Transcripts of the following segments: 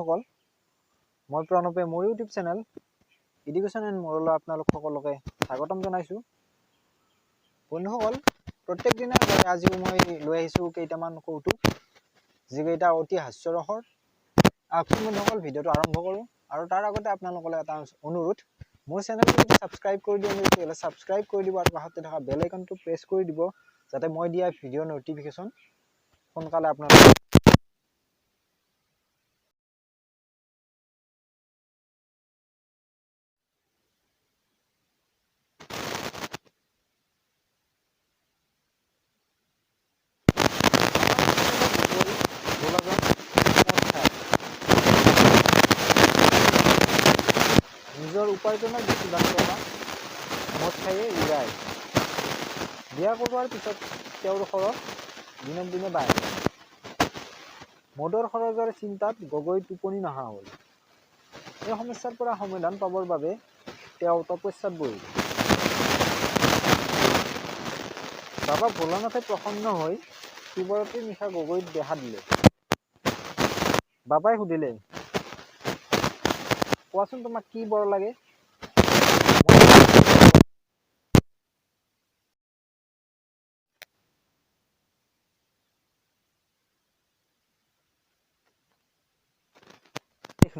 বন্ধুসকল, মই প্ৰণৱে মোৰ ইউটিউব চেনেল এডুকেশ্যন এণ্ড মৰলৈ আপোনালোক সকলোকে স্বাগতম জনাইছোঁ। বন্ধুসকল, প্ৰত্যেক দিনাৰ দৰে আজিও মই লৈ আহিছোঁ কেইটামান কৌতুক, যিকেইটা অতি হাস্যৰসৰ। আহকচোন বন্ধুসকল, ভিডিঅ'টো আৰম্ভ কৰোঁ। আৰু তাৰ আগতে আপোনালোকলৈ এটা অনুৰোধ, মোৰ চেনেলটো যদি ছাবস্ক্ৰাইব কৰি দিয়া নাই তেতিয়াহ'লে ছাবস্ক্ৰাইব কৰি দিব আৰু কাষতে থকা বেল আইকনটো প্ৰেছ কৰি দিব, যাতে মই দিয়া ভিডিঅ' ন'টিফিকেশ্যন সোনকালে আপোনালোকে। নিজৰ উপাৰ্জনৰ বেছিভাগ টকা মদ খায়েই উৰায়। বিয়া কৰোৱাৰ পিছত তেওঁৰ খৰচ দিনক দিনে বাঢ়ে। মদৰ খৰচৰ চিন্তাত গগৈৰ টোপনি নহা হ'ল। এই সমস্যাৰ পৰা সমাধান পাবৰ বাবে তেওঁ তপস্যাত বহিল। বাবা ভোলানাথে প্ৰসন্ন হৈ শিৱৰাত্ৰিৰ নিশা গগৈক দেখা দিলে। বাবাই সুধিলে, কোৱাচোন তোমাক কি বৰ লাগে?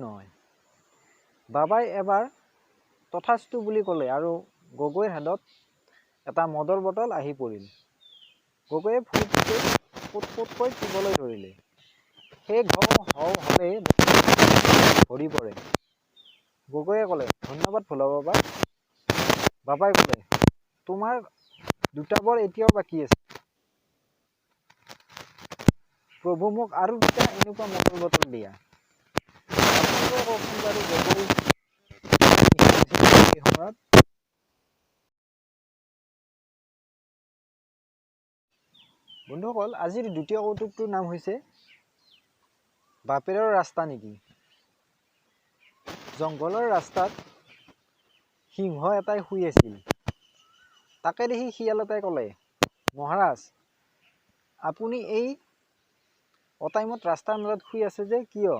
নহয়। বাবাই এবাৰ তথাস্তু বুলি ক'লে আৰু গগৈৰ হাতত এটা মদৰ বটল আহি পৰিল। গগৈয়ে ফূৰ্তিতে সোঁত সোঁতকৈ পিবলৈ ধৰিলে। শেষ হওঁ হওঁ হ'লেই ভৰি পৰে। গগৈয়ে ক'লে, ধন্যবাদ ভোলা বাবা। বাবাই ক'লে, তোমাৰ দুটা বৰ এতিয়াও বাকী আছে। প্ৰভু, মোক আৰু দুটা এনেকুৱা মদৰ বটল দিয়া। আপোনালোকে কওকচোন বাৰু, গগৈ সেই সময়ত? বন্ধুসকল, আজিৰ দ্বিতীয় কৌতুকটোৰ নাম হৈছে বাপেৰৰ ৰাস্তা নেকি। জংঘলৰ ৰাস্তাত সিংহ এটাই শুই আছিল। তাকে দেখি শিয়াল এটাই ক'লে, মহাৰাজ, আপুনি এই অটাইমত ৰাস্তাৰ মাজত শুই আছে যে কিয়?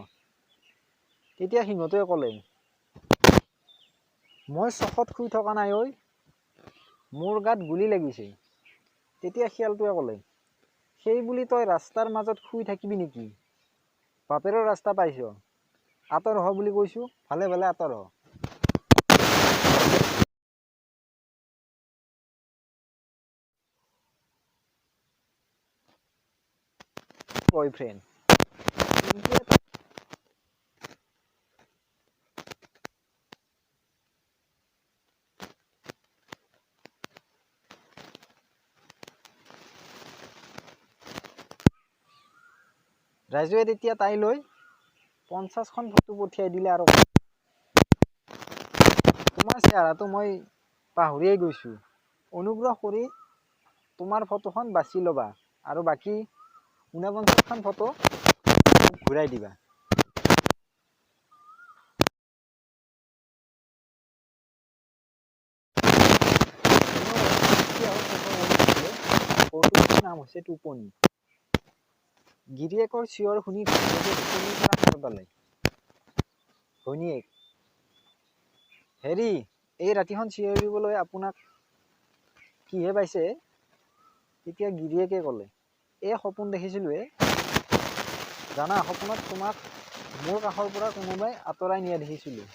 তেতিয়া সিংহটোৱে ক'লে, মই চখত শুই থকা নাই ঐ, মোৰ গাত গুলী লাগিছে। তেতিয়া শিয়ালটোৱে ক'লে, সেই বুলি তই ৰাস্তাৰ মাজত শুই থাকিবি নেকি? বাপেৰৰ ৰাস্তা পাইছ, আঁতৰ হ বুলি কৈছোঁ, ভালে ভালে আঁতৰ হ। বয়ফ্ৰেণ্ড। ৰাজুৱে তেতিয়া তাইলৈ 50খন ফটো পঠিয়াই দিলে আৰু তোমাৰ চেহেৰাটো মই পাহৰিয়েই গৈছোঁ, অনুগ্ৰহ কৰি তোমাৰ ফটোখন বাছি ল'বা আৰু বাকী 49খন ফটো মোক ঘূৰাই দিবা। কৌতুকটোৰ নাম হৈছে টোপনি। গিৰিয়েকৰ চিঞৰ শুনি ঘৈণীয়েকে টোপনিৰ পৰা সাৰ পালে। ঘৈণীয়েক: হেৰি, এই ৰাতিখন চিঞৰিবলৈ আপোনাক কিহে পাইছে হে? তেতিয়া গিৰিয়েকে ক'লে, এই সপোন দেখিছিলোঁ হে। জানা, সপোনত তোমাক মোৰ কাষৰ পৰা কোনোবাই আঁতৰাই নিয়া দেখিছিলোঁ।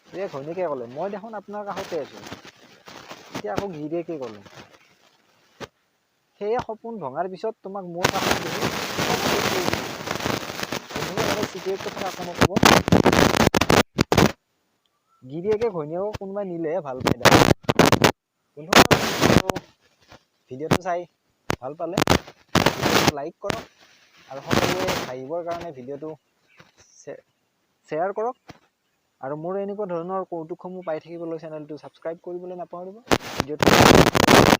তেতিয়া ঘৈণীয়েকে ক'লে, মই দেখোন আপোনাৰ কাষতে আছোঁ। তেতিয়া আকৌ গিৰিয়েকে ক'লে, সেয়ে সপোন ভঙাৰ পিছত তোমাক মোৰ কাষত দেখি খঙতে কৈ দিলোঁ। বন্ধুসকলে, চিগাৰেট কথা কাকো নক'ব। গিৰিয়েকে ঘৈণীয়েকক কোনোবাই নিলেহে ভাল পায় দাদা। বন্ধুসকল, ভিডিঅ'টো চাই ভাল পালে ভিডিঅ'টো লাইক কৰক আৰু সকলোৱে হাঁহিবৰ কাৰণে ভিডিঅ'টো শ্বেয়াৰ কৰক আৰু মোৰ এনেকুৱা ধৰণৰ কৌতুকসমূহ পাই থাকিবলৈ চেনেলটো ছাবস্ক্ৰাইব কৰিবলৈ নাপাহৰিব। ভিডিঅ'টো